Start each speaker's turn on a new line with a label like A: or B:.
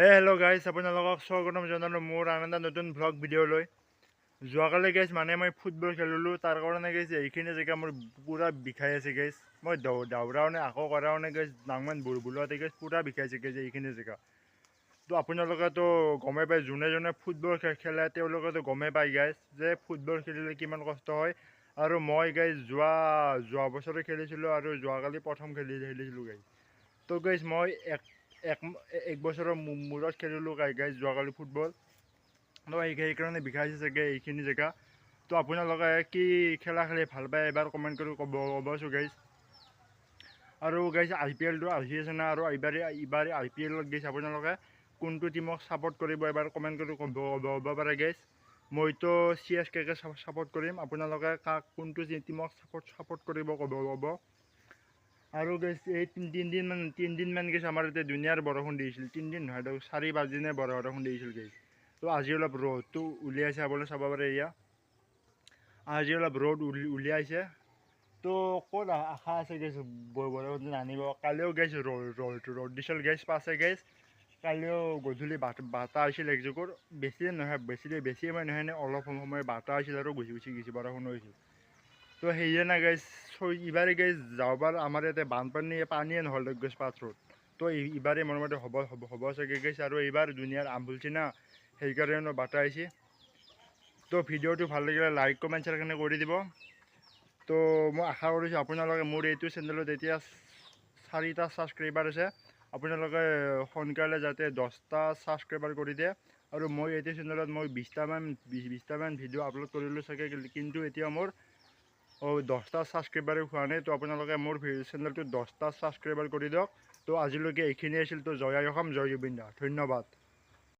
A: Hello' guys, আপোনালোকক স্বাগতম জনালোঁ মোৰ আন এটা নতুন ভ্লগ ভিডিঅ'লৈ। যোৱাকালি গাইজ মানে মই ফুটবল খেলিলোঁ, তাৰ কাৰণে গাইজ এইখিনি জেগা মোৰ পূৰা বিষাই আছে গাইজ। মই দৌৰাও নাই, আকৌ কৰাও নাই গাইজ, নাংমান বুলোৱাতে গাইজ পূৰা বিষাইছে গাইজ এইখিনি জেগা। তো আপোনালোকেতো গমেই পায়, যোনে যোনে ফুটবল খেলে তেওঁলোকেতো গমেই পায় গাইজ যে ফুটবল খেলিলে কিমান কষ্ট হয়। আৰু মই গাইজ যোৱা যোৱা বছৰে খেলিছিলোঁ আৰু যোৱাকালি প্ৰথম খেলিছিলোঁ গাইজ। তো গাইজ মই এক এক এক বছৰৰ মূৰত খেলিলোঁ গাইজ যোৱাকালি ফুটবল। তো সেইকাৰণে বিষাইছে চাগে এইখিনি জেগা। তো আপোনালোকে কি খেলা খেলি ভাল পায় এবাৰ কমেণ্ট কৰি ক'বচোন গাইজ। আৰু গাইজ আই পি এলটো আহি আছে না, আৰু এইবাৰ আই পি এলত গাইজ আপোনালোকে কোনটো টীমক ছাপৰ্ট কৰিব এবাৰ কমেণ্ট কৰি ক'ব পাৰে গাইজ। মইতো চি এছ কেকে ছাপৰ্ট কৰিম, আপোনালোকে কাক কোনটো টীমক ছাপৰ্ট কৰিব ক'ব। আৰু গাইজ এই তিনিদিনমান গাইজ আমাৰ ইয়াতে দুনিয়াৰ বৰষুণ দিছিল, তিনিদিন নহয় 4-5 দিনে বৰষুণ দিছিল গাইজ। তো আজি অলপ ৰ'দটো উলিয়াইছে, আপোনালোকে চাব পাৰে এয়া আজি অলপ ৰ'দ উলিয়াইছে। তো ক'ত আশা আছে গাইজ বৰষুণ নানিব। কালিও গাইজ ৰ'দ দিছিল গাইজ, পাছে গাইজ কালিও গধূলি বাটা আহিছিল একজোকৰ, বেছি নহয়, বেছি সময় নহয়, অলপ সময় বাটা আহিছিল আৰু গুচি গুচি গৈছে, বৰষুণ হৈছিল। তো সেয়ে না গাইজ, এইবাৰে গাইজ যোৱাবাৰ আমাৰ ইয়াতে বানপানী পানীয়ে নহ'ল গাইজ পাথৰত। তো এইবাৰে মোৰ মতে হ'ব হ'ব হ'ব চাগে গাইজ। আৰু এইবাৰ দুনিয়াৰ আম ফুলছে না, সেইকাৰণে বাটা আহিছে। তো ভিডিঅ'টো ভাল লাগিলে লাইক কমেণ্ট শ্বেয়াৰ কাৰণে কৰি দিব। তো মই আশা কৰিছোঁ আপোনালোকে মোৰ এইটো চেনেলত এতিয়া 4টা ছাবস্ক্ৰাইবাৰ আছে, আপোনালোকে সোনকালে যাতে 10টা ছাবস্ক্ৰাইবাৰ কৰি দিয়ে। আৰু মই এইটো চেনেলত মই 20টামান ভিডিঅ' আপলোড কৰিলোঁ চাগে, কিন্তু এতিয়া মোৰ 10টা ছাবস্ক্ৰাইবাৰো হোৱা নাই। তো আপোনালোকে মোৰ চেনেলটোত 10টা ছাবস্ক্ৰাইবাৰ কৰি দিয়ক। তো আজিলৈকে এইখিনিয়ে আছিল। তো জয় আই অসম, জয় জুবিন দা, ধন্যবাদ।